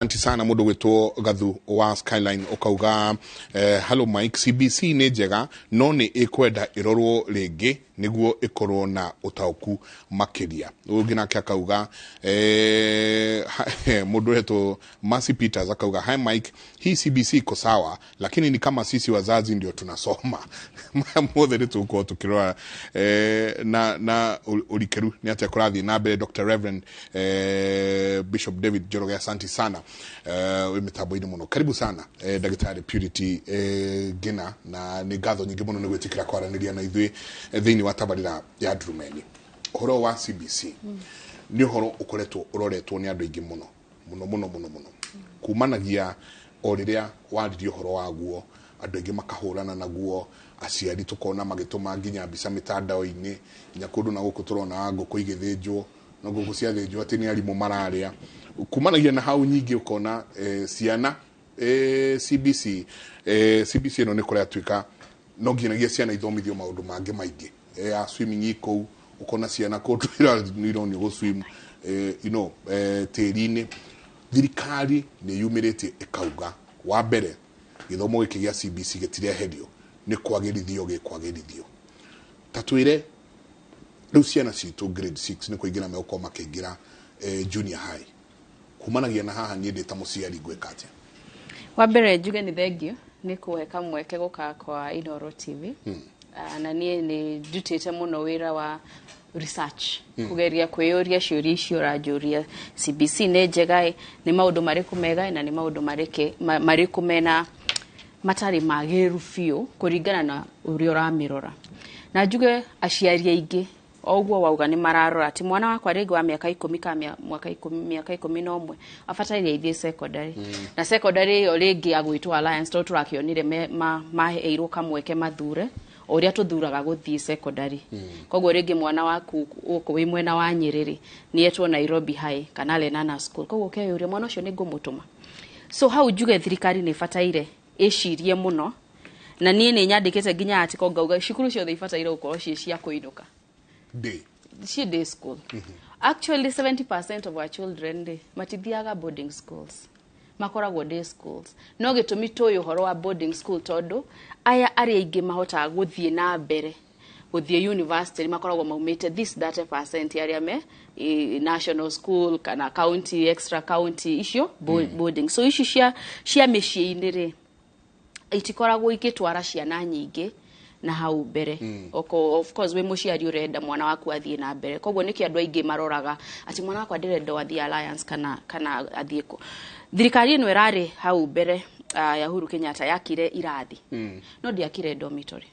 Asante sana mundu gwitwo Gathu wa Skyline ukauga hello Mike, CBC nĩ njega no nĩ ĩkwenda ĩrorwo rĩngĩ nĩguo ĩkorwo na ũtaũku makĩria. Ũngĩ nake akauga mundu wetwo Mercy Peters akauga, "Hi Mike, hii CBC iko sawa lakini ni kama sisi wazazi ndio tunasoma." Mothe nĩ tũgũkorwo tũkĩrora na ũrikĩru nĩ atĩa kũrathiĩ na mbere. Dr. Reverend Bishop David Njoroge, asante sana wĩ mĩtambo-inĩ mũno. Karibu sana Ndagĩtarĩ Purity Ngina, na nĩ ngatho nyingĩ mũno nĩ gwĩtĩkĩra kwaranĩria na ithuĩ thĩinĩ wa tabarĩra ya Ndurumeni. Ũhoro wa CBC nĩ ũhoro ũkoretwo ũroretwo nĩ andũ aingĩ mũno mũno mũno mũno mũno kumanagia o rĩrĩa waririe ũhoro waguo, andũ aingĩ makahũrana naguo, aciari tũkona magĩtũma nginya mbica mĩtandao-inĩ, nginya kũndũ na gũkũ tũrona ngũkũ igĩthĩnjwo na ngũkũ ciathĩnjwo atĩ nĩ arimũ mararĩa. Kumanagia na hau nyingĩ ũkona ciana CBC CBC ĩno nĩ kũratuĩka no nginyagia ciana ithomithio maũndũ mangĩ maingĩ ya swimming kũu, ũkona ciana kũndũ ironio gũ swim tĩri-inĩ. Thirikari nĩ yumĩrĩtie ĩkauga wa mbere gĩthomo gĩkĩ gĩa CBC gĩtireherio, nĩ kwagĩrithio gĩkwagĩrithio. Ta twĩre rĩu ciana citũ grade 6 nĩ kũingĩra megũkorwo makĩingĩra junior high. Kumanagia na haha, niĩ ndĩ ta mũciari ngwĩka atĩa? Wa mbere njuge nĩ thengio nĩ kũhe kamweke gũka kwa Inoro TV. Na niĩ nĩ ndutĩte mũno wĩra wa research kũgeria kwĩyũria ciũria icio ũranjũria: CBC nĩ njega ĩ, nĩ maũndũ marĩkũ mega ĩ, na nĩ maũndũ marĩkũ mena matarĩ magĩrĩru biũ kũringana na ũrĩa ũramĩrora. Na njuge aciari aingĩ o ũguo wauga nĩ mararora atĩ mwana wakwa rĩngĩ wa mĩaka 10 kana mwaka 10, mĩaka 11 abataire ithiĩ secondary, na secondary ĩyo rĩngĩ agwĩtwo Alliance, tondũ tũrakĩonire maheirwo kamweke mathure o ũrĩa tũthuraga gũthiĩ secondary. Koguo rĩngĩ mwana waku gũkũ wĩ mwena wa Nyĩrĩ rĩ, nĩ etwo Nairobi High kana Lenana School, koguo ũkeyũria mwana ũcio nĩ ngũmũtũma. So hau njuge thirikari nĩ ĩbataire ĩcirie mũno, na niĩ nĩ nyandĩkĩte nginya article ngauga cukuru ciothe ibataire gũkorwo ciĩ cia kũinũka. Ndĩ Ciĩ day school. Actually, 70% of our children rĩ, matithiaga boarding schools, makoragwo day schools. No gĩtũmi tũĩ ũhoro wa boarding school, tondũ aya arĩa aingĩ mahotaga gũthiĩ na mbere gũthiĩ university makoragwo maumĩte this 30% arĩa me national school kana county, extra county icio boarding. So ici cia mĩciĩ-inĩ rĩ, itikoragwo igĩtwara ciana nyingĩ na hau mbere. Of course wĩ mũciari ũrenda mwana waku athiĩ na mbere, koguo nĩkĩo andũ aingĩ maroraga atĩ mwana wakwa ndĩrenda athiĩ Alliance kana athiĩ kũ. Thirikari ĩno ĩrarĩ hau mbere ya Uhuru Kenyatta yakire irathi no ndĩakire dormitory.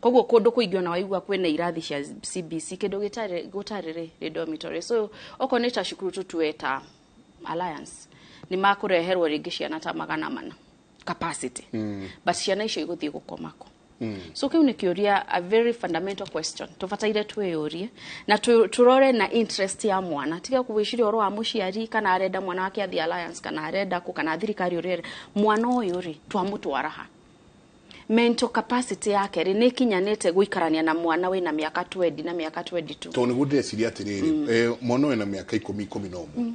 Koguo kũndũ kũingĩ ona waigua kwĩna irathi cia CBC, kĩndũ gĩtarĩ gũtarĩ rĩ nĩ dormitory. So okorwo nĩ ta cukuru tũtue ta Alliance, nĩ makũreherwo rĩngĩ ciana ta 400 capacity, but ciana icio igũthiĩ gũkoma kũ? So kĩu nĩ kĩũria, a very fundamental question tũbataire twĩyũrie na tũrore na interest ya mwana, tiga gwĩciria ũhoro wa mũciari kana arenda mwana wake athiĩ Alliance kana arenda kũ kana thirikari ũrĩa ĩrenda. Mwana ũyũ rĩ, twamũtwara ha, mental capacity yake rĩ, nĩ ĩkinyanĩte gũikarania na mwana wĩna mĩaka 20 na mĩaka 22? Tondũ nĩguo ndĩreciria atĩrĩrĩ, mwana wĩna mĩaka 10, 11,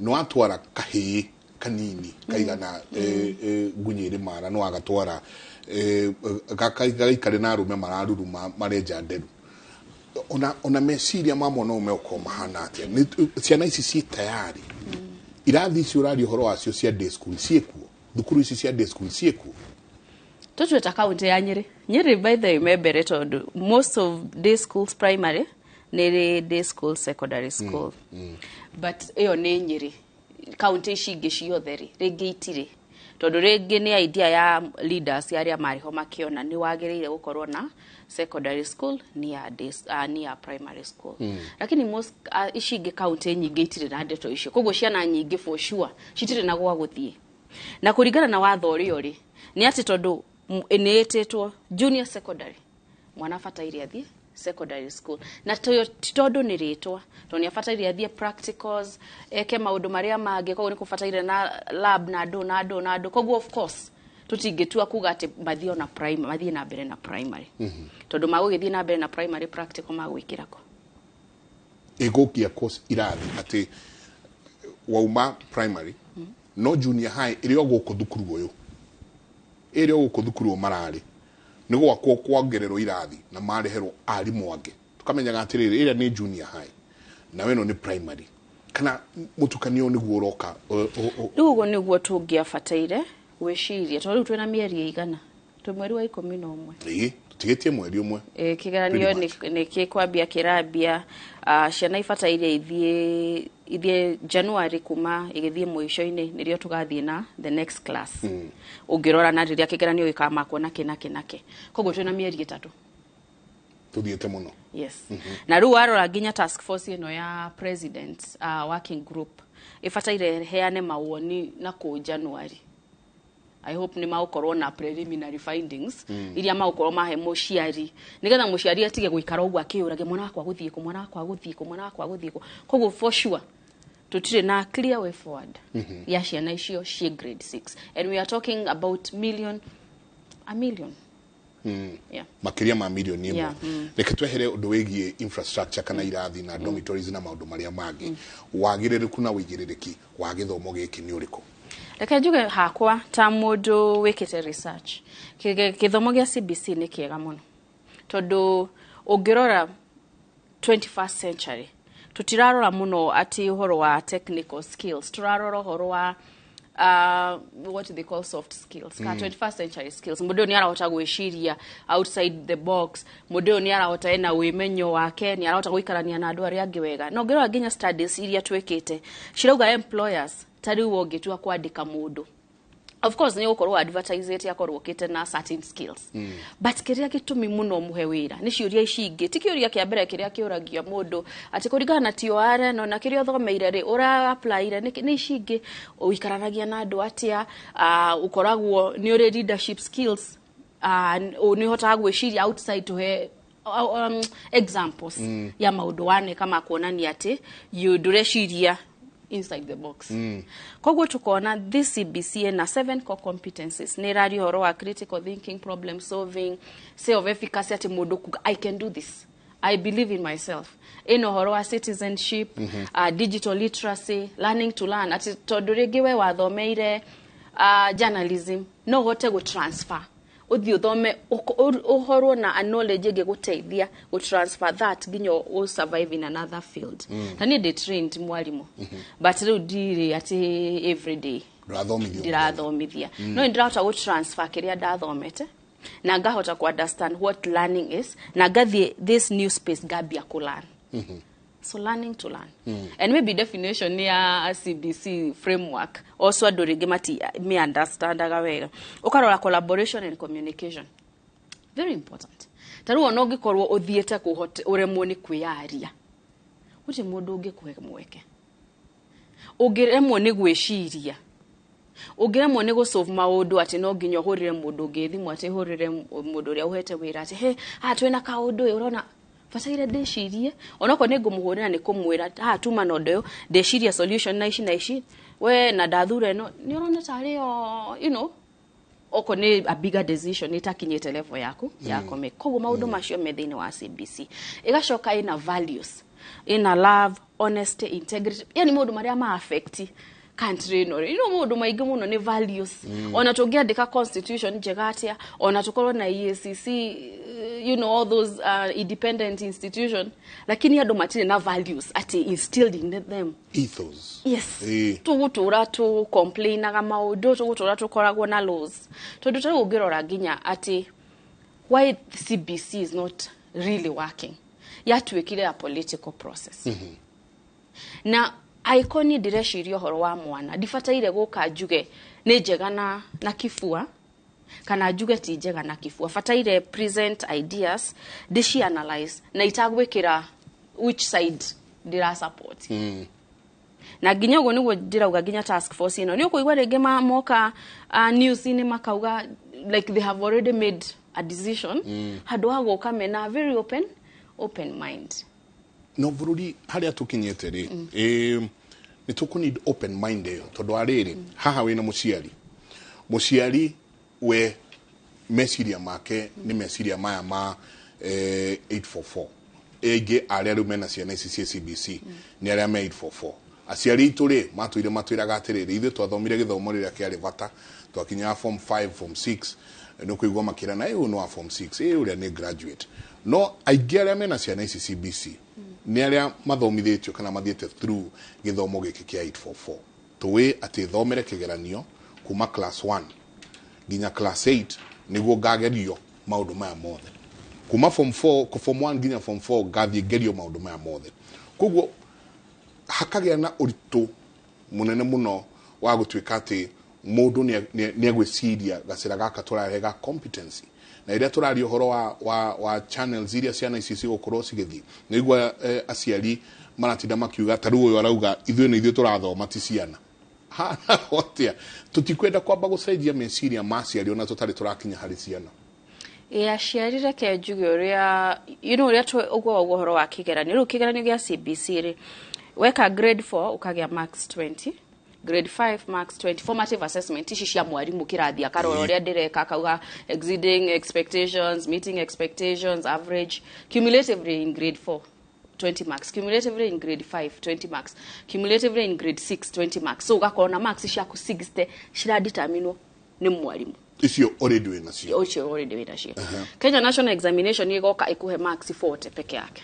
nĩ watwara kahĩĩ kanini kaigana ngunyĩ ĩrĩ mara, nĩ wagatwara gagaikare na arũme mararuruma marenja nderu, ona meciria ma mwana ũyũ megũkorwo mahana atĩa? Ciana ici ciĩ tayari? Irathi ici ũraria ũhoro wacio cia day school ciĩkuo? Thukuru ici cia day school ciĩkuo? Tũtue ta kaunti ya Nyĩrĩ. Nyĩrĩ by the way me mbere, tondũ most of day schools primary nĩ rĩ day school secondary school, but ĩyo nĩ Nyĩrĩ. Kaunti ici ingĩ ciothe rĩ, rĩngĩ itirĩ, tondũ rĩngĩ nĩ idea ya leaders arĩa marĩ ho makĩona nĩ wagĩrĩire gũkorwo na secondary school near primary school, lakini most ici ingĩ kaunti nyingĩ itirĩ na ndeto icio. Koguo ciana nyingĩ for sure citirĩ na gwa gũthiĩ, na kũringana na watho ũrĩa ũrĩ nĩ atĩ tondũ nĩ ĩtĩtwo junior secondary, mwana abataire athiĩ secondary school, na ti tondũ nĩ rĩtwa, tondũ nĩ abataire athiĩ practicals, eke maũndũ marĩa mangĩ. Koguo nĩ kũbataire na lab na ndũ na ndũ na ndũ. Koguo of course tũtingĩtua kuga atĩ mathiĩ ona primary, mathiĩ na mbere na primary, tondũ magũgĩthiĩ na mbere na primary, practical magwĩkĩra kũ? Ĩgũkia course irathi atĩ wauma primary. No junior high ĩrĩ o gũkũ thukuru ũyũ, ĩrĩ o gũkũ thukuru ũyũ mararĩ nĩ gwakwo kwongererwo irathi na mareherwo arimũ angĩ. Tukamenyaga atĩrĩrĩ, ĩrĩa nĩ junior high na ĩno nĩ primary, kana mũtukanio nĩguo ũroka? Rĩu ũguo nĩguo tũngĩabataire gwĩciria, tondũ rĩu twĩna mĩeri ĩigana? Twĩ mweri wa 11. Ĩĩ, tũtigĩtie mweri 1. Kĩgeranio nĩ kĩkwambia kĩrambia, ciana ibataire ithiĩ January kuma ĩgĩthiĩ mũico-inĩ, nĩrĩo tũgathiĩ na the next class. Ũngĩrora na rĩrĩa kĩgeranio gĩkamakwo na kĩ na kĩ na kĩ, koguo twĩna mĩeri 3. Tuthiĩte mũno. Yes. Na rĩu warora nginya task force ĩno ya president working group ĩbataire heane mawoni na kũ January. I hope nĩ magũkorwo na preliminary findings iria magũkorwo mahe mũciari, nĩgetha mũciari atige gũikara ũguo akĩyũragia, "Mwana wakwa gũthiĩ kũ? Mwana wakwa gũthiĩ kũ? Mwana wakwa gũthiĩ kũ?" Koguo for sure tutire na clear way forward ya ciana icio ciĩ grade 6, and we are talking about million, a million. Yeah. Makĩria ma milioni 1. Yeah. Reke twehere ũndũ wĩgiĩ infrastructure kana irathi na dormitories na maũndũ marĩa mangĩ. Wagĩrĩrĩku na wĩigĩrĩrĩki wa gĩthomo gĩkĩ nĩ ũrĩkũ? Reke njuge hakwa ta mũndũ wĩkĩte research, gĩthomo gĩa CBC nĩ kĩega mũno, tondũ ũngĩrora 21st century tutirarora mũno atĩ ũhoro wa technical skills, turarora ũhoro wa what they call soft skills ka 21st century skills. Mũndũ ũyũ nĩ arahota gwĩciria outside the box, mũndũ ũyũ nĩ arahota, ena wĩmenyo wake, nĩ arahota gũikarania na andũ arĩa angĩ wega. Na ũngĩrora nginya studies iria twĩkĩte cirauga employers, ta rĩu ũngĩtua kwandĩka mũndũ, of course nĩ ũgũkorwo advertisete akorwo ũkĩte na certain skills, but kĩrĩa gĩtũmi mũno mũhe wĩra nĩ ciũria ici ingĩ, ti kĩũria kĩa mbere kĩrĩa kĩũragio mũndũ atĩ kũringana na TOR no na kĩrĩa ũthomeire rĩ, ũra applyire nĩ ici ingĩ: ũikaranagia na andũ atĩa, ũkoragwo nĩ ũrĩ leadership skills, nĩ ũhotaga gwĩciria outside, tũhe examples ya maũndũ waneka ma kuonania atĩ you ndũreciria inside the box. Koguo tukona this CBC ena seven core competencies. Nĩ ĩraria ũhoro wa critical thinking, problem solving, self efficacy, atĩ mũndũ kuga, "I can do this, I believe in myself." Ĩno ũhoro wa citizenship, digital literacy, learning to learn, atĩ tondũ rĩngĩ we wathomeire journalism, no ũhote gũtransfer ũthiĩ ũthome ũhorwo na a knowledge ĩngĩgũteithia gũtransfer that nginya ũ survive in another field. Na niĩ ndĩ trained mwarimũ, but rĩu ndirĩ atĩ every day ndũrathomithio. Ndirathomithia, no nĩ ndĩrahota gũtransfer kĩrĩa ndathomete na ngahota ku understand what learning is, na ngathiĩ this new space ngambia kũ learn. So learning to learn, and maybe definition ya CBC framework also andũ rĩngĩ mati mi understandaga wega. Ũkarora collaboration and communication, very important. Ta rĩu ona ũngĩkorwo ũthiĩte kũhote ũremwo nĩ kwĩyaria, gũtirĩ mũndũ ũngĩkũhe mweke. Ũngĩremwo nĩ gwĩciria, ũngĩremwo nĩ gũsolve maũndũ, atĩ no nginya ũhũrĩre mũndũ ũngĩ thimũ, atĩ ũhũrĩre mũndũ ũrĩa ũhete wĩra atĩ he haha twĩna kaũndũ ĩ, ũrona bataire ndĩcirie, onokorwo nĩ ngũmũhũrĩra nĩ kũmwĩra haha tuma na ũndũ ũyũ, ndĩciria solution na ici na ici, we na ndathura ĩno, nĩ ũrona tarĩ o okorwo nĩ a bigger decision ĩtakinyĩte level yaku ya commit. Koguo maũndũ macio me thĩinĩ wa CBC. Ĩgacoka ĩna values, ĩna love, honesty, integrity, yani maũndũ marĩa ma affect country ĩno rĩ, maũndũ maingĩ mũno nĩ values. Ona tũngĩandĩka constitution njega atĩa, ona tũkorwo na EACC, all those independent institution, lakini andũ matirĩ na values atĩ instilled in them. Ethos. Yes. Ĩĩ. Tũgũtũra tũ complainaga maũndũ, tũgũtũra tũkoragwo na laws, tondũ ta rĩu ũngĩrora nginya atĩ why CBC is not really working, yatuĩkire a political process. Na angĩkorwo niĩ ndĩreciria ũhoro wa mwana, ndibataire gũka njuge nĩ njega na kibua kana njuge ti njega na kibua. Bataire present ideas, ndĩci analyze na itagwĩkĩra which side ndĩra support. Na nginya ũguo nĩguo ndĩrauga nginya task force ĩno nĩ ũkũigua rĩngĩ moka news-inĩ makauga like they have already made a decision, handũ ha gũka mena very open mind. No bũrũri harĩa tũkinyĩte rĩ, nĩ tũkũ need open mind ĩyo, tondũ arĩrĩ haha wĩna mũciari, mũciari we meciria make nĩ meciria maya ma 844. Aingĩ arĩa rĩu mena ciana ici cia CBC nĩ arĩa me 844. Aciari aitũ rĩ matũire matwĩraga atĩrĩrĩ, ithuĩ twathomire gĩthomo rĩrĩa kĩarĩ bata, twakinyaga form 5, form 6, nĩ kũigua makĩrana ĩ ũyũ nĩ wa form 6, ĩ ũrĩa nĩ graduate. No aingĩ arĩa mena ciana ici CBC nĩ arĩa mathomithĩtio kana mathiĩte through gĩthomo gĩkĩ kĩa 844, tũĩ atĩ thomere kĩgeranio kuma class 1 nginya class 8 nĩguo ngagerio maũndũ maya mothe, kuma form 4, form 1 nginya form 4 ngathiĩ ngerio maũndũ maya mothe. Koguo hakagĩa na ũritũ mũnene mũno wa gũtuĩka atĩ mũndũ nĩ egwĩciria gacĩra gaka tũrarehe ga competency. Na rĩrĩa tũraria ũhoro wa channels iria ciana ici cigũkorwo cigĩthiĩ, nĩ igua aciari maratinda makiuga, ta rĩu ũyũ arauga ithuĩ nĩ ithuĩ tũrathoma, ti ciana. Hana atĩa tũtikwenda kwamba gũcenjia meciria ma aciari ona tũtarĩ tũrakinya harĩ ciana? Ĩ aciari, reke njuge ũrĩa you know ũrĩa ũguo wauga ũhoro wa kĩgeranio. Rĩu kĩgeranio gĩa CBC rĩ, weka grade 4 ũkagĩa marks 20, grade 5 marks 20, formative assessment ici cia mwarimũ kĩrathi, akarora ũrĩa ndĩreka, akauga exceeding expectations, meeting expectations, average. Cumulatively in grade 4, 20 marks, cumulatively in grade 5, 20 marks, cumulatively in grade 6, 20 marks. So ugakorwo na marks ciaku 60 ciradeterminwo nĩ mwarimũ. Icio already wĩ nacio. Ũcio already wĩ nacio. Kenya National Examination ĩgoka ĩkũhe marks 40 peke yake.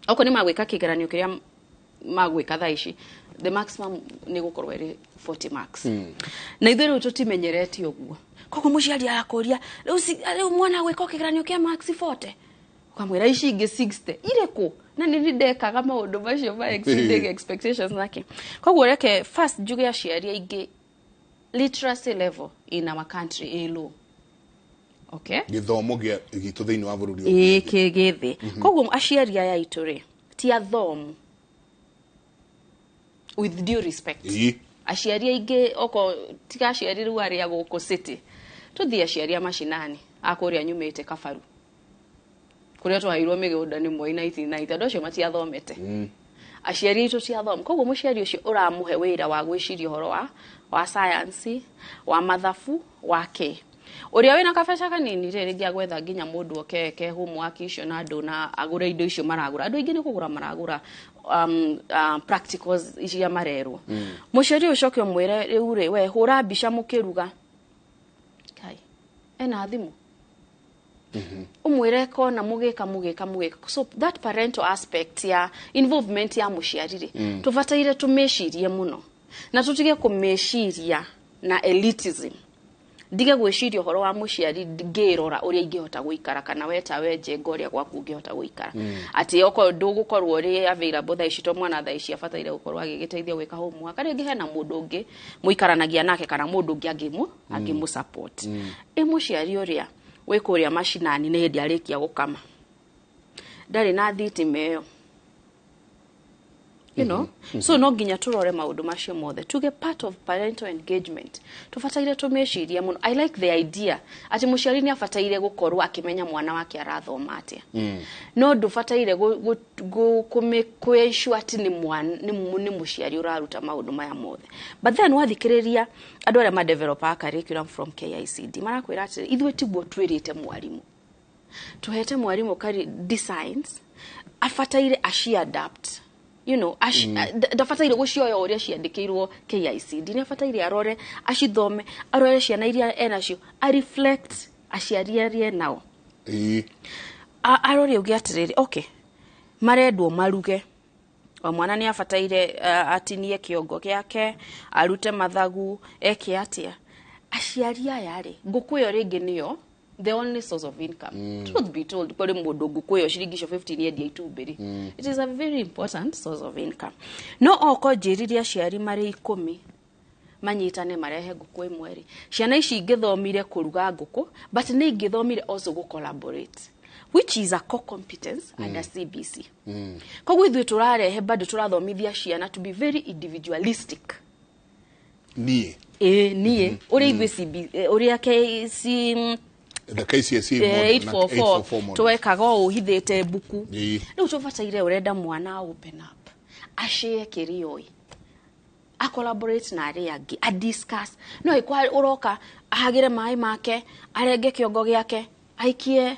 Okorwo nĩ magwĩka kĩgeranio kĩrĩa magwĩka thaa ici, the maximum nĩ gũkorwo ĩrĩ 40 marks. Na ithuĩ rĩu tũtimenyerete ũguo, koguo mũciari arakũria, rĩu mwana agwĩka o kĩgeranio kĩa marks 40, ũkamwĩra ici ingĩ 60 irĩkũ? Na nĩ ndekaga maũndũ macio ma exceeding expectations nake. Koguo reke first njuge aciari aingĩ, literacy level in our country ĩ low, okay? Gĩthomo gĩa gitũ thĩinĩ wa bũrũri ũyũ. Ĩ kĩ gĩthĩ. Koguo aciari aya aitũ rĩ ti athomu, with due respect. Aciari aingĩ, oko tiga aciari rĩu arĩa gũkũ city, tũthiĩ aciari a macinani, a kũrĩa nyumĩte Kabaru, kũrĩa twaheirwo mĩgũnda nĩ Moi 1990, andũ acio matiathomete. Aciari aitũ ti athomu. Koguo mũciari ũcio ũramũhe wĩra wa gwĩciria ũhoro wa science, wa mathabu, wa kĩ, ũrĩa wĩna kabeca kanini rĩ, rĩngĩ agwetha nginya mũndũ oke eke homework icio na andũ na agũre indo icio maragũra. Andũ aingĩ nĩ kũgũra maragũra practicals iria marerwo. Mũciari ũyũ ũcoke ũmwĩre rĩu rĩ, we hũra mbica mũkĩruga, kai ena thimũ, ũmwĩre kona mũgĩka mũgĩka mũgĩka. So that parental aspect ya involvement ya mũciari rĩ, tũbataire tũmĩcirie mũno na tũtige kũmĩciria na elitism. Ndige gwĩciria ũhoro wa mũciari ngĩrora ũrĩa ingĩhota gũikara, kana we ta we njenga ũrĩa gwaku ũngĩhota gũikara, atĩ okorwo ndũgũkorwo ũrĩ available thaa ici, to mwana thaa ici abataire gũkorwo agĩgĩteithia gwĩka homework, rĩngĩ hena mũndũ ũngĩ mũikaranagia nake kana mũndũ ũngĩ angĩmũ support. Ĩ mũciari ũrĩa wĩ kũrĩa macinani, nĩ hĩndĩ arĩkia gũkama, ndarĩ na thitima ĩyo. So no nginya turore maũndũ macio mothe, tuge part of parental engagement tũbataire tũmĩcirie mũno. I like the idea atĩ mũciari nĩ abataire gũkorwo akĩmenya mwana wake arathoma atĩa, no ndũbataire kũ ensure atĩ nĩ mwana nĩ mũciari ũraruta maũndũ maya mothe. But then wathikĩrĩria andũ arĩa madevelopaga curriculum from KICD, marakwĩra atĩ ithuĩ tiguo twĩrĩte mwarimũ, tuhete mwarimũ kari designs abataire aci adapt, ndabataire gũcioya ũrĩa ciandĩkĩirwo KICD, nĩ abataire arore, acithome, arore ciana iria enacio, a reflect aciari arĩa enao. Arore uge atĩrĩrĩ, okay, marendwo maruge, o mwana nĩ abataire atinie kĩongo gĩake, arute mathagu, eke atĩa. Aciari aya rĩ, ngũkũ ĩyo rĩngĩ nĩyo the only source of income. Truth be told, kũrĩ mũndũ ngũkũ ĩyo ciringi icio 15 yendia itumbĩ rĩ, it is a very important source of income. No oko njĩrire aciari marĩ 10 manyitane marehe ngũkũ ĩmwe rĩ, ciana ici ingĩthomire kũruga ngũkũ, but nĩ ingĩthomire also gũ collaborate, which is a core competence under CBC. Koguo ithuĩ tũrarehe bado tũrathomithia ciana to be very individualistic. Niĩ. Ĩ niĩ ũrĩa ithuĩ CB ũrĩa KC the KCSE model na 844 844 model. Twekaga ũũ hithĩte mbuku. Rĩu tũbataire ũrenda mwana open up, ashare kĩrĩa oĩ, a collaborate na arĩa angĩ, a discuss. No ĩkwa ũroka ahagĩre maĩ make, arenge kĩongo gĩake, aikie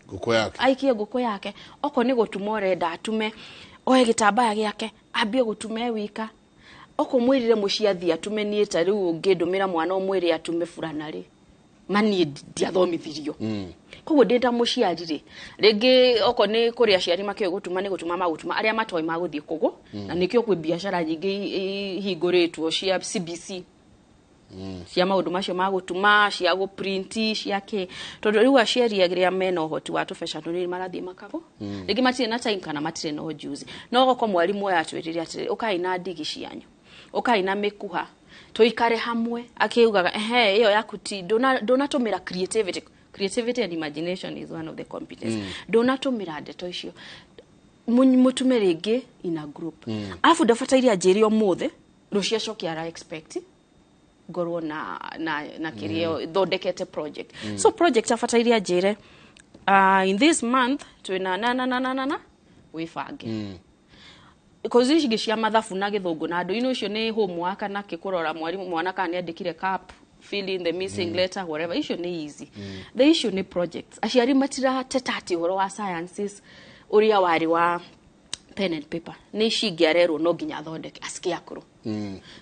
ngũkũ yake, aikie ngũkũ yake. Okorwo nĩ gũtuma ũrenda atume, oe gĩtambaya gĩake. Ambie gũtuma e wika. Okorwo mwĩrire mũciĩ athiĩ atume, niĩ ta rĩu ũngĩndũmĩra mwana ũmwĩre atume burana rĩ, maniĩ ndiathomithirio. Koguo ndĩ ta mũciari rĩ, rĩngĩ okorwo nĩ kũrĩ aciari makĩũĩ gũtuma, nĩ gũtuma magũtuma, arĩa matoĩ magũthiĩ kũgũ. Na nĩkĩo kwĩ biacara nyingĩ ihingũrĩtwo cia CBC, cia maũndũ macio ma gũtuma, cia gũprinti, cia kĩ, tondũ rĩu aciari arĩa mena ũhoti wa tũbeca tũnini marathiĩ makagũ, rĩngĩ matirĩ na time kana matirĩ na ũjuzi. No goko mwarimũ ũyũ atwĩrire atĩrĩ, ũkai na ndigi cianyu, ũkai na mĩkuha, tũikare hamwe, akiugaga ehe ĩyo yaku ti ndũnatũmĩra creativity. Creativity and imagination is one of the competence. Ndũnatũmĩra ndeto icio, mũtume rĩngĩ in a group. Arabu ndabataire anjĩre ũmũthĩ, rũciũ acoke ara expect ngorwo na kĩrĩa thondekete project. So project abataire anjĩre, in this month twĩna na na na na na na wĩbange. Kozi ici ingĩ cia mathabu na gĩthũngũ na andũ-inĩ ũcio nĩ homework na kĩkũrora mwarimũ mwana kana nĩ andĩkire cap, fill in the missing letter, whatever, icio nĩ easy. The issue nĩ projects. Aciari matirateta atĩ ũhoro wa sciences ũrĩa warĩ wa pen and paper nĩ ici ingĩ arerwo no nginya athondeke a scarecrow,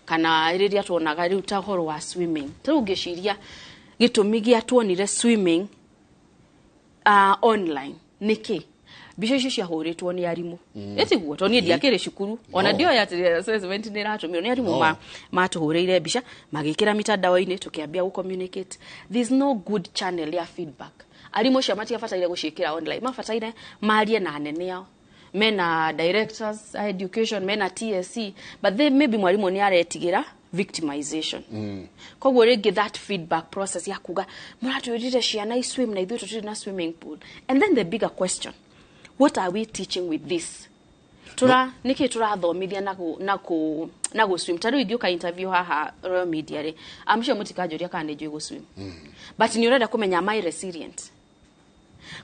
kana rĩrĩa tuonaga rĩu ta ũhoro wa swimming. Ta rĩu ngĩciria gĩtũmi gĩa tuonire swimming online nĩkĩ mbica icio ciahũrĩtwo nĩ arimũ, ĩtiguo? Tondũ niĩ ndiakĩrĩ cukuru ona. No. Ndioĩ atĩ assessment nĩ ĩratũmĩrwo nĩ arimũ. No. Matũhũrĩire mbica magĩkĩra mitandao-inĩ, tũkĩambia gũ-communicate. There's no good channel ya feedback. Arimũ acio matiabataire gũciĩkĩra online, mabataire marie na anene ao, mena directors a education, mena TSC, but they maybe mwarimũ nĩ aretigĩra victimization. Koguo rĩngĩ that feedback process ya kuga mũratwĩrire ciana iswim na ithuĩ tũtirĩ na swimming pool. And then the bigger question, what are we teaching with this? Tura nĩkĩ tũrathomithia na gũ swim? Ta rĩu ingĩũka interview haha Royal Media rĩ, I'm sure mũtikanjũria kana nĩ njũĩ gũ swim, but nĩ ũrenda kũmenya, am I resilient?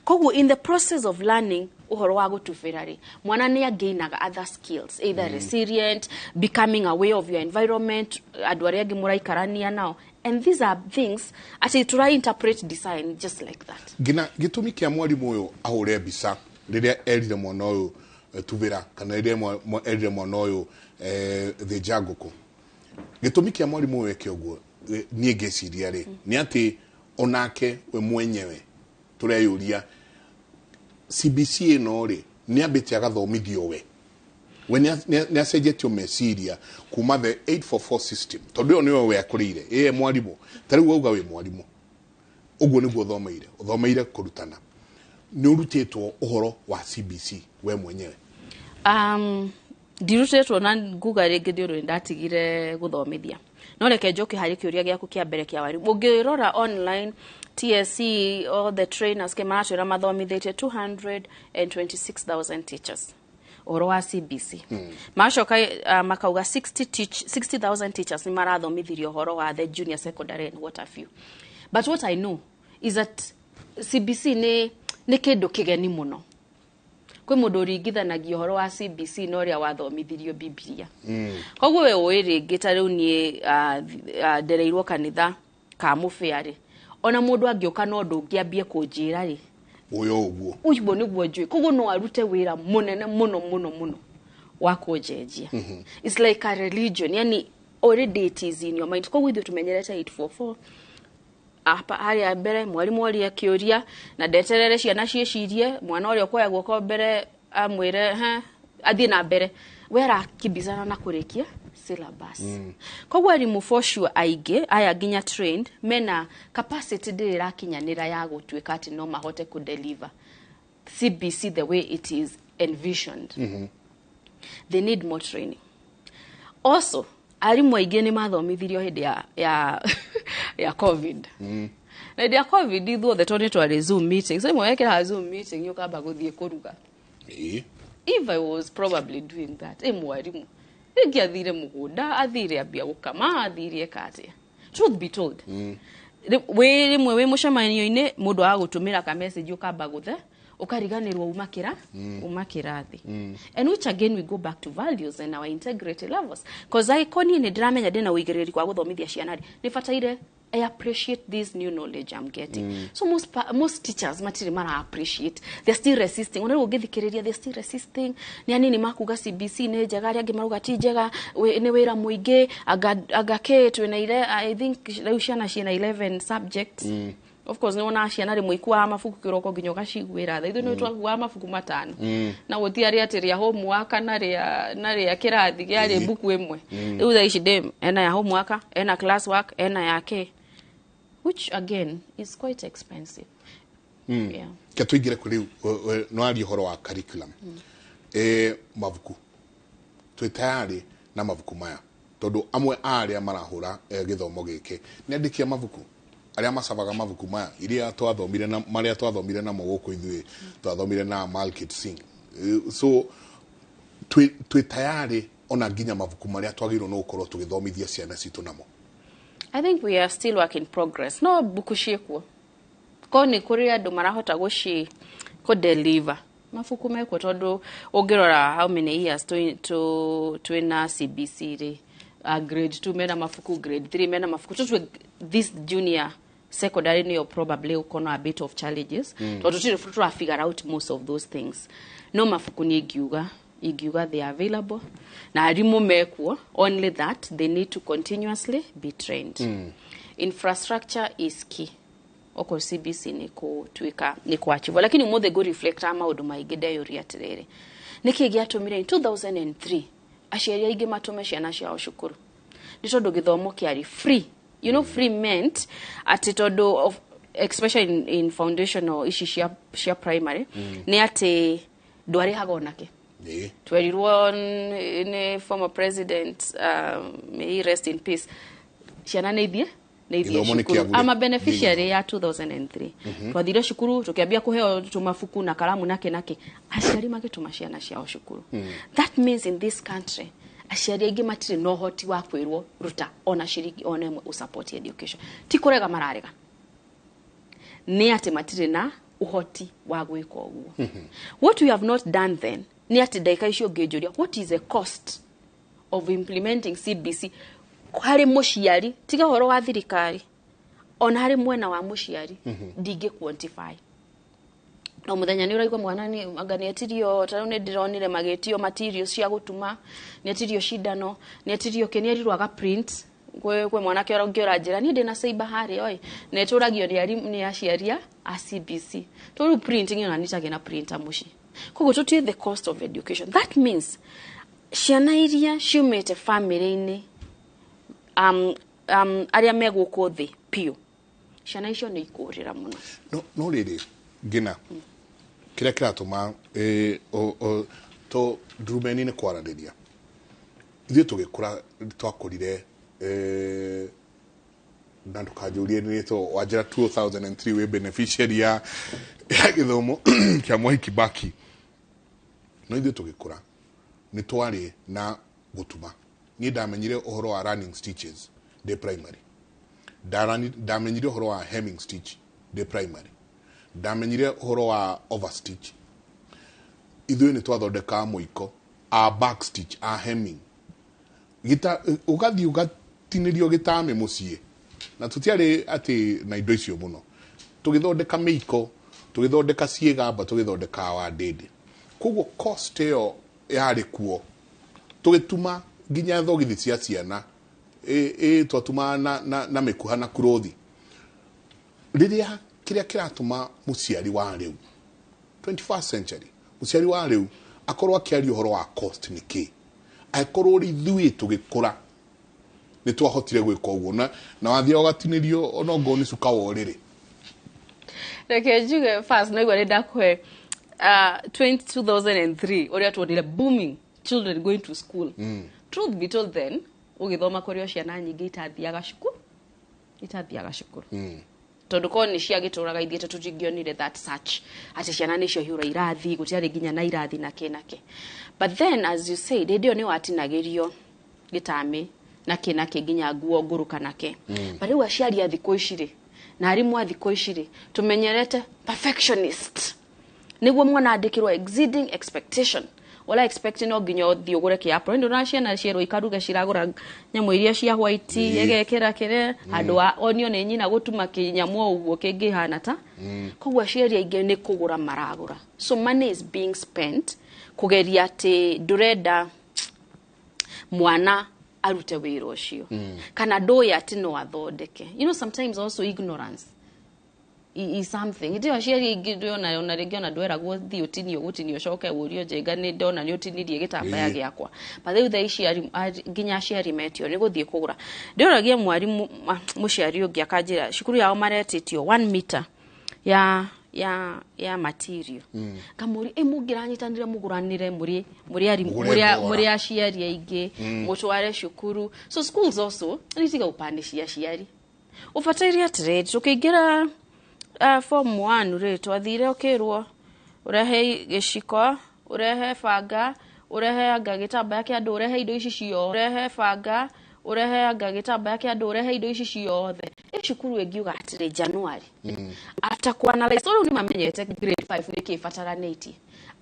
Koguo in the process of learning ũhoro wa gũtubĩra rĩ, mwana nĩ angainaga other skills, either resilient, becoming aware of your environment, andũ arĩa angĩ mũraikarania nao, and these are things atĩ tũra interpret design just like that. Ngina gĩtũmi kĩa mwarimũ ũyũ ahũre mbica rĩrĩa erire mwana ũyũ tubĩra, kana rĩrĩa erire mwana ũyũ thĩnja ngũkũ, gĩtũmi kĩa mwarimũ ũyũ eke ũguo, niĩ ngĩciria rĩ, nĩ atĩ onake we mwenyewe tũreyũria CBC ĩno rĩ, nĩ ambĩte agathomithio we nĩ acenjetio meciria kuma the 844 system, tondũ ĩyo nĩyo we akũrĩire ĩĩ mwarimũ. Ta rĩu wauga wĩ mwarimũ, ũguo nĩguo ũthomeire, ũthomeire kũrutana, nĩ ũrutĩtwo ũhoro wa CBC we mwenyewe? Ndirutĩtwo na nguga rĩngĩ nĩ ũndũ nĩ ndatigire gũthomithia. No reke njoke harĩ kĩũria gĩaku kĩa mbere kĩa warimũ. Ũngĩrora online, TSC, all the trainers ke maratwĩra mathomithĩtie 226,000 teachers ũhoro wa CBC. Macoka makauga 60,000 teachers nĩ marathomithirio ũhoro wa the junior secondary and what have you. But what I know is that CBC nĩ kĩndũ kĩgeni mũno. Kwĩ mũndũ ũringithanagia ũhoro wa CBC na ũrĩa wathomithirio Bibilia. Koguo we ũĩ rĩngĩ ta rĩu niĩ ndereirwo kanitha ka mũbĩa rĩ, ona mũndũ angĩũka no ũndũ ũngĩ ambie kũnjĩra rĩ, ũyũ ũguo. Ũguo nĩguo njũĩ. Koguo no arute wĩra mũnene mũno mũno mũno wa kũnjenjia. It's like a religion, yani already it is in your mind. Koguo ithuĩ tũmenyerete 844 apa harĩa mbere mwarimũ oria kĩũria na ndeterere ciana ciĩcirie, mwana ũrĩa ũkuoya guoko mbere amwĩre he athiĩ na mbere, we arakimbizana na kũrĩkia syllabus. Koguo arimũ for sure aingĩ aya nginya trained mena capacity ndĩrĩ ĩrakinyanĩra ya gũtuĩka atĩ no mahote kũdeliver CBC the way it is envisioned. They need more training. Also arimũ aingĩ nĩ mathomithirio hĩndĩ ya COVID. Na hĩndĩ ya COVID ithuothe tondũ nĩ twarĩ Zoom meeting, so imwe wekĩra Zoom meeting ũkamba gũthiĩ kũruga. If I was probably doing that, mwarimũ rĩngĩ athire mũgũnda, athire ambia gũkama, athire eka atĩa. Truth be told, wĩ rĩmwe wĩ mũcemanio-inĩ, mũndũ agagũtũmĩra ka message, ũkamba gũthe Ũkariganĩrwo uma kĩra uma kĩrathi. And which again we go back to values and our integrity levels, cause I niĩ nĩ ndĩramenya ndĩna ũigĩrĩrĩki wa gũthomithia ciana rĩ, nĩ bataire I appreciate this new knowledge I'm getting. So most teachers matirĩ mara appreciate. They're still resisting. Ona rĩu ũngĩthikĩrĩria, they're still resisting. Nĩ anini makuga CBC nĩ njega, arĩa angĩ marauga ti njega, nĩ wĩra mũingĩ, anga kĩ twĩna ire, I think rĩu ciana ciĩna 11 subjects. Of course nĩ wonaga ciana rĩmwe ikuaga mabuku kĩroko nginya ũgaciguĩra tha. Ithuĩ nĩ twakuaga mabuku 5. Na gũtiarĩ atĩ rĩa homework na rĩa kĩrathi kĩarĩ mbuku ĩmwe. Rĩu thaa ici ndĩ ena ya homework, ena class work, ena ya kĩ, which again is quite expensive. Yeah. Ke tũingĩre kũ rĩu no aria ũhoro wa curriculum, mabuku twĩ tayarĩ na mabuku maya, tondũ amwe a arĩa marahũra gĩthomo gĩkĩ nĩ andĩki a mabuku arĩa macabaga mabuku maya iria twathomire na marĩa twathomire namo gũkũ. Ithuĩ twathomire na Malkit Singh. So twĩ tayarĩ ona nginya mabuku marĩa twagĩrĩirwo nĩ gũkorwo tũgĩthomithia ciana citũ namo? I think we are still work in progress. No buku ciĩkuo. Ko nĩ kũrĩ andũ marahota gũci kũ deliver mabuku mekuo, tondũ ũngĩrora how many years twĩna CBC rĩ, grade 2 mena mabuku, grade 3 mena mabuku, tũtue this junior secondary nĩyo probably ũkona a bit of challenges, tondũ tũtirĩ tũra figure out most of those things. No mabuku nĩ ingiuga they are available na arimũ mekuo, only that they need to continuously be trained. Infrastructure is key okorwo CBC nĩ kũtuĩka nĩ kwachivo. Lakini ũmũthĩ ngũ reflect maũndũ maingĩ, ndeyũria atĩrĩrĩ, nĩkĩ gĩatũmire in 2003 aciari aingĩ matũme ciana ciao cukuru? Nĩ tondũ gĩthomo kĩarĩ free. Free meant atĩ tondũ of, especially in foundational ici cia primary, nĩ atĩ ndwarĩhaga onake. Twerirwo nĩ former president, may he rest in peace, ciana nĩ ithiĩ Gĩthomo nĩ cukuru. kĩa bure. Ama beneficiary ya 2003 twathire cukuru tukiambia kuheo tumabuku na karamu nake nake, aciari magĩtũma ciana ciao cukuru. That means in this country aciari aingĩ matirĩ na ũhoti wa kwĩrwo ruta ona ciringi ona ĩmwe ũsupport education. Ti kũrega mararega, nĩ atĩ matirĩ na ũhoti wa gwĩka ũguo. What we have not done then nĩ atĩ ndagĩka icio ũngĩnjũria, what is the cost of implementing CBC harĩ mũciari, tiga ũhoro wa thirikari, ona harĩ mwena wa mũciari, ndingĩ quantify. No mũthenya nĩ ũraigua mwana nĩ anga nĩ etirio, ta rĩu nĩ ndĩronire magĩtio materials cia gũtuma, nĩ etirio cindano, nĩ etirio kĩ, nĩ erirwo aga print. Kwĩ mwanake ũngĩ ũranjĩra niĩ ndĩna cyber harĩa oi na ĩtũragio nĩ arimũ, nĩ aciari a CBC to rĩu printing ona nĩtagĩ na printer mũciĩ. Koguo tũtiĩ the cost of education. That means ciana iria ciumĩte family-inĩ arĩa me gũkũ thĩ piũ, ciana icio nĩ ikũrĩra mũno. No rĩrĩ ngina kĩrĩa kĩratũma to ndurumeni nĩ kwaranĩria. Ithuĩ tũgĩkũra twakũrire, na ndũkanjũrie nĩ to wanjĩra 2003 wĩ beneficiary ya gĩthomo kĩa Mwai Kibaki. No ithuĩ tũgĩkũra nĩ twarĩ na gũtuma. Niĩ ndamenyire ũhoro wa running stitches ndĩ primary. Ndamenyire ũhoro wa hemming stitch ndĩ primary. Ndamenyire ũhoro wa overstitch. Ithuĩ nĩ twathondekaga mũiko a back stitch, a hemming gita, ũgathiĩ ũgatinĩrio gĩtame mũciĩ, na tũtiarĩ atĩ na indo icio mũno. Tũgĩthondeka mĩiko, tũgĩthondeka ciĩgamba, tũgĩthondeka wa ndĩndĩ. Koguo cost ĩyo yarĩ kuo. Tũgĩtuma nginya thogithi cia ciana, twatumaga na mĩkuha na kurothi. Rĩrĩa kĩrĩa kĩratũma mũciari wa rĩu, 21st century mũciari wa rĩu, akorwo akĩaria ũhoro wa cost nĩ kĩ, angĩkorwo ithuĩ tũgĩkũra nĩ twahotire gwĩka ũguo, na wathiaga ũgatinĩrio onongorwo nĩ cuka wa ũrĩrĩ. Reke njuge first, naigua nĩ ndakũhe 2003 ũrĩa tuonire booming children going to school. Truth be told, then ũgĩthoma kũrĩ o ciana nyingĩ itathiaga cukuru, tondũ korwo nĩ ciagĩtũraga ithiĩte tũtingĩonire that such atĩ ciana nĩcio hiũra irathi, gũtiarĩ nginya na irathi na kĩ na kĩ. But then, as you said, hĩndĩ ĩyo nĩ watinagĩrio gĩtami na kĩ na kĩ, nginya nguo ngũrũ kana kĩ. But rĩu aciari a thikũ ici rĩ, na arimũ a thikũ ici rĩ, tũmenyerete perfectionist. Nĩguo mwana andĩkĩrwo exceeding expectation, ũra expect no nginya ũthiĩ ũgũre kĩapron. Ndũrona ciana cierwo ikaruge, ciragũra nyamũ iria cia white, ĩgekĩra kĩrĩa handũ wa onio nĩ nyina gũtuma kĩnyamũ o ũguo kĩngĩhana ta. Koguo aciari aingĩ nĩ kũgũra maragũra, so money is being spent kũgeria atĩ ndũrenda mwana arute wĩra ũcio kana ndũĩ atĩ no athondeke. Sometimes also ignorance is something. Hĩndĩ ĩyo aciari aingĩ ndĩona ona rĩngĩ ona ndweragwo thiĩ ũtinio gũtinio, ũcoke ũrio njenga nĩ ndona nĩ ũtinirie gĩtambaya gĩakwa. But rĩu thaa ici nginya aciari metio nĩ gũthiĩ kũgũra. Ndĩroragia mwarimũ mũciari ũngĩ akanjĩra cukuru yao maretĩtio 1 meter ya material. Ngamũria, ĩ mũngĩranyitanĩra mũgũranĩre mũrĩ arimũ, Mũgũre ngora. Mũrĩ aciari aingĩ mũtware cukuru. So schools also nĩ tiga gũpanicia aciari. Ũbataire atĩrĩrĩ, tũkĩingĩra form 1 rĩ, twathire ũkĩrwo ũrehe gĩciko, ũrehe banga, ũrehe anga gĩtambaya kĩa andũ, ũrehe indo ici ciothe, ũrehe banga, ũrehe anga gĩtambaya kĩa andũ, ũrehe indo ici ciothe. Ĩ cukuru ĩngiuga atĩrĩ, January, after kuanalyze, so rĩu nĩ mamenyete grade 5 nĩkĩ ĩbataranĩtie,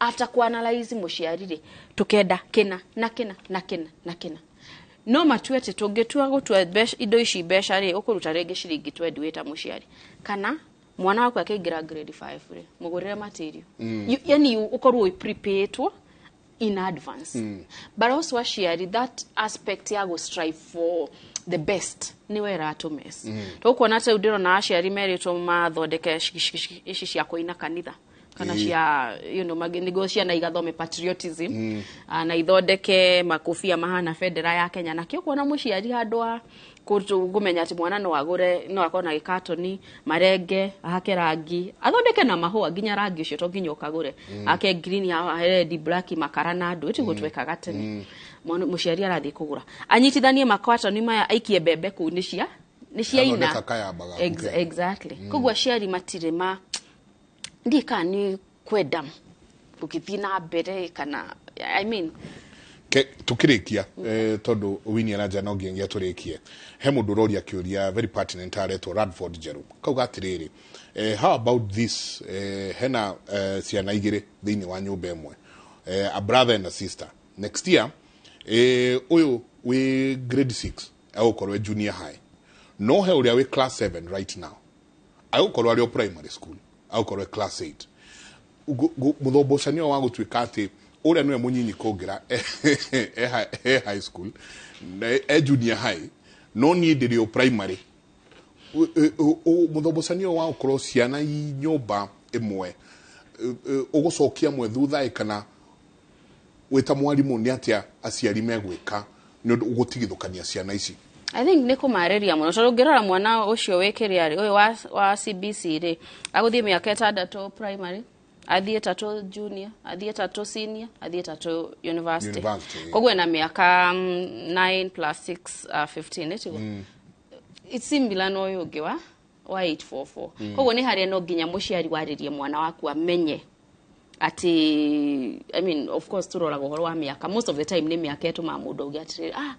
after kuanalyze mũciari rĩ, tũkenda kĩna na kĩna na kĩna na kĩna, no matue atĩ tũngĩtua gũtua indo ici mbeca rĩ, ũkũruta rĩngĩ ciringi 20 wĩta mũciari, kana mwana waku akĩingĩra grade 5 rĩ, mũgũrĩre material. Yani ũkorwo wĩ preparedwo in advance. But also aciari, that aspect ya go strive for the best nĩwe ĩratũmess. Tũkuona ta rĩu ndĩrona aciari merĩtwo mathondeke ici cia kũina kanitha kana cia nĩguo ciana igathome patriotism, na ithondeke makobia mahana bendera ya Kenya. Nakĩo kuona mũciari handũ ha kũmenya atĩ mwana no agũre, no akorwo na gĩkatoni, marenge, ahake rangi, athondeke na mahũa, nginya rangi ũcio to nginya ũkagũre, ake green, red, black, makara na andũ ĩtiguo twekaga tene. Mũciari arathiĩ kũgũra, anyitithanie makatoni maya, aikie mbembe kũu nĩ cia ina. Athondeka kayamba gaku kega. Exactly. Koguo aciari matirĩ ma ndiĩ kana nĩ kwenda gũgĩthiĩ na mbere kana, I mean. Ke tukirikia, tondu wini aranja no nginyagia turikie, he mundu uroria kiuria very pertinent aretwo Radford Jeru, kauga atiriri, how about this? Hena ciana igiri thiini wa nyumba ĩmwe, a brother and a sister. Next year, uyu wi grade 6 agũkorwo e junior high, no he ũrĩa wĩ class 7 right now agũkorwo arĩ o primary school, agũkorwo e class 8. Mũthombocanio wa gũtuĩka atĩ ũrĩa nĩwe mũnyinyi kũngĩra e high school na e junior high, no niĩ ndĩrĩ o primary. Mũthombocanio wa gũkorwo ciana i nyũmba ĩmwe, ũgũcokia mwe thutha ĩ, kana wĩta mwarimũ nĩ atĩa aciari megwĩka nĩ ũndũ gũtigithũkania ciana ici? I think nĩ kũmarĩria mũno, tondũ ũngĩrora mwana ũcio wĩ kĩrĩa rĩ, ũyũ wa CBC rĩ, agũthiĩ mĩaka 6 primary, athiĩ 3 junior, athiĩ 3 senior, athiĩ 3 university. University. Koguo ena mĩaka 9 plus 6, 15, ĩtiguo? It's similar na ũyũ ũngĩ wa 844. Koguo nĩ harĩa no nginya mũciari warĩrie mwana waku amenye atĩ, I mean, of course turoraga ũhoro wa mĩaka. Most of the time nĩ mĩaka ĩtũmaga mũndũ auge atĩrĩrĩ, ah,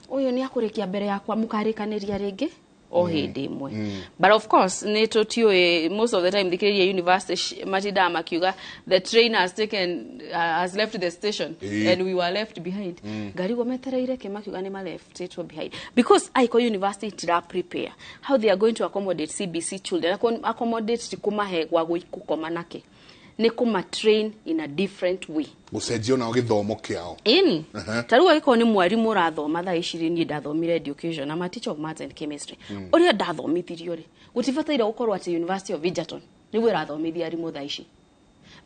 ũyũ nĩ akũrĩkia mbere yakwa, mũkarĩkanĩria rĩngĩ o hĩndĩ ĩmwe. But of course nĩ tũtiũĩ, most of the time thikĩrĩria university matindaga makiuga the train has taken has left the station and we were left behind. Ngarigwo metereire kĩ makiuga nĩ maleftĩtwo behind, because aiko university itira prepare how they are going to accommodate CBC children. Accommodate ti kũmahe gwa gũkoma nake, nĩ kũma train in a different way. Gũcenjia onao gĩthomo kĩao. Ĩni ta rĩu angĩkorwo nĩ mwarimũ ũrathoma thaa ici rĩ, niĩ ndathomire education, I'm a teacher of maths and chemistry. Ũrĩa ndathomithirio rĩ, gũtibataire gũkorwo atĩ University of Egerton nĩguo ĩrathomithia arimũ thaa ici,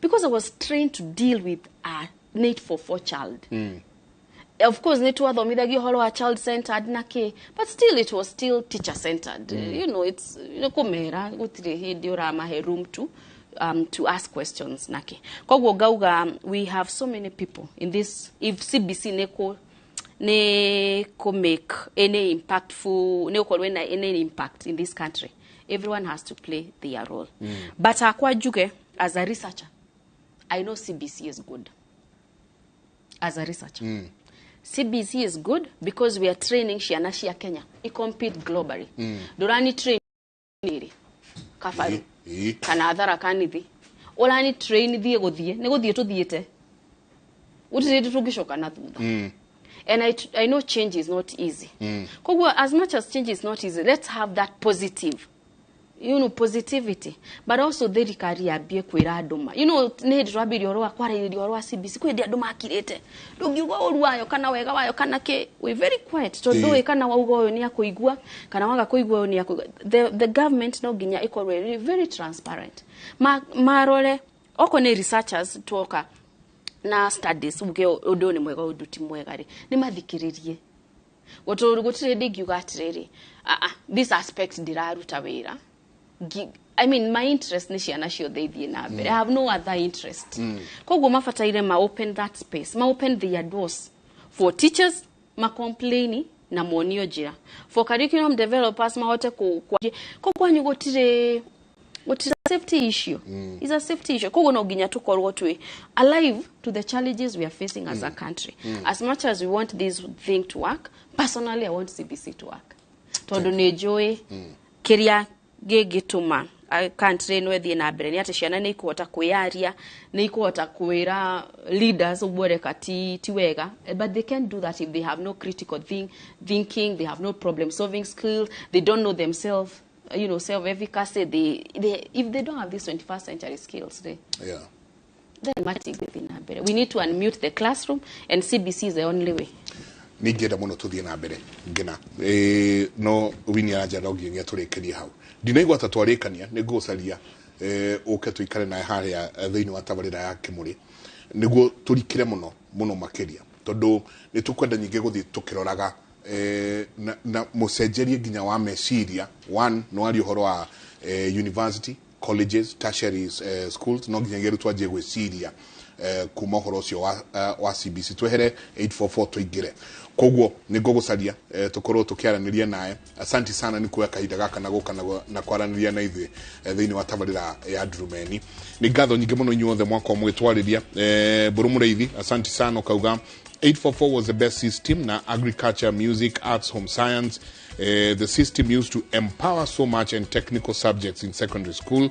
because I was trained to deal with a 844 child. Of course nĩ twathomithagia ũhoro wa child centered na kĩ, but still it was still teacher centered. It's nĩ kũmera gũtirĩ hĩndĩ ũramahe room to ask questions nake. Koguo ngauga we have so many people in this. If CBC nĩ kũ make any impactful, nĩ gũkorwo ĩna any impact in this country, everyone has to play their role. But akwa njuge, as a researcher, I know CBC is good. As a researcher, CBC is good because we are training ciana cia Kenya i compete globally. Ndũrani train rĩ kabaru kana Tharaka Nithi. Ũrani train thiĩ gũthiĩ nĩ gũthiĩ tũthiĩte, gũtirĩ hĩndĩ tũngĩcoka na thutha. And I know change is not easy. Koguo as much as change is not easy, let's have that positive positivity, but also thirikari yambie kwĩra andũ ma nĩ hĩndĩ twambĩrĩria ũhoro wa kwarĩrĩria ũhoro wa CBC, kwĩ hĩndĩ andũ makirĩte, ndũngiuga ũru wayo kana wega wayo kana kĩ, we very quiet tondũ ũĩ kana wauga ũyũ nĩ akũigua kana waga kũigua ũyũ nĩ akũigua. The government no nginya ĩkorwo ĩrĩ very transparent, marore okorwo nĩ researchers tuoka na studies, uge ũndũ ũyũ nĩ mwega, ũndũ ti mwega rĩ, nĩ mathikĩrĩrie. Gũtirĩ hĩndĩ ingiuga atĩrĩrĩ, "Ah, ah, this aspect ndĩraruta wĩra." I mean, my interest nĩ ciana ciothe ithiĩ na mbere. I have no other interest. Koguo mabataire ma open that space, ma open their doors for teachers ma complain na monio njĩra, for curriculum developers mahote ku kwanyu gũtirĩ safety issue. Is a safety issue. Koguo no nginya tũkorwo twĩ alive to the challenges we are facing as a country. As much as we want this thing to work, personally I want CBC to work tondũ nĩ njũĩ kĩrĩa gĩngĩtũma country ĩno ĩthiĩ na mbere nĩ atĩ ciana nĩ ikũhota kwĩyaria, nĩ ikũhota kwĩra leaders ũguo reka ti wega. But they can't do that if they have no critical thinking, they have no problem solving skills, they don't know themselves, self efficacy. They, they if they don't have these 21st century skills, they then matigũthiĩ na mbere. We need to unmute the classroom, and CBC is the only way. Nĩ ingĩenda mũno tũthiĩ na mbere ngena. No wini aranjĩra no nginya tũrĩkĩrie hau. Ndinaigua ta twarĩkania, nĩ ngũgũcaria ũke tũikare nawe harĩa thĩinĩ wa tabarĩra ya Kĩmũrĩ nĩguo tũrikĩre mũno mũno makĩria, tondũ nĩ tũkwenda nyingĩ gũthiĩ tũkĩroraga na mũcenjerie nginya wa meciria. One, nĩ waria ũhoro wa university, colleges, tertiary schools, no nginyagia rĩu twanjie gwĩciria kuma ũhoro ũcio wa CBC, twehere 844 tũingĩre. Koguo nĩ ngũgũcaria tũkorwo tũkĩaranĩria nawe. Asanti sana nĩ kuoya kahinda gaka na gũka na kwaranĩria na ithuĩ thĩinĩ wa tabarĩra ya Ndurumeni. Nĩ ngatho nyingĩ mũno inyuothe mwakorwo mũgĩtwarĩria. Mbũrũ Mũrĩithi, asanti sana, ũkauga 844 was the best system na agriculture, music, arts, home science. The system used to empower so much, and technical subjects in secondary school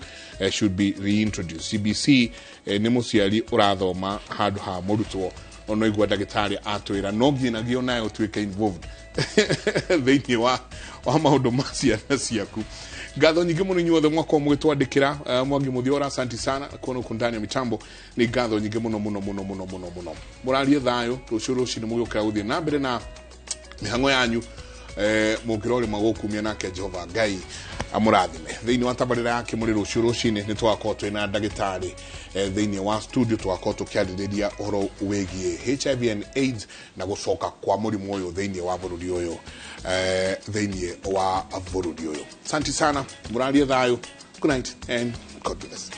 should be reintroduced. CBC nĩ mũciari ũrathoma handũ ha mũrutwo. Ono igua ndagĩtarĩ atwĩra no nginyagia onawe ũtuĩke involved thĩinĩ wa maũndũ ma ciana ciaku. Ngatho nyingĩ mũno inyuothe mwakorwo mũgĩtwandĩkĩra. Mwangi Mũthiora, asanti sana kuona huku ndani ya mitambo. Nĩ ngatho nyingĩ mũno mũno mũno mũno mũno mũno. Mũrarie thayũ rũciũ rũcinĩ mũgĩũkĩra gũthiĩ na mbere na mĩhang'o yanyu, mũngĩrorĩma gũkumia nake Jehova Ngai amũrathime. Thĩinĩ wa tabarĩra ya Kĩmũrĩ rũciũ rũcinĩ nĩ tũgakorwo twĩna ndagĩtarĩ thĩinĩ wa studio, tũgakorwo tũkĩarĩrĩria ũhoro wĩgiĩ HIV and AIDS na gũcoka kwa mũrimũ ũyũ thĩinĩ wa bũrũri ũyũ, thĩinĩ wa bũrũri ũyũ. Asante sana, mũrarie thayũ. Good night and God bless.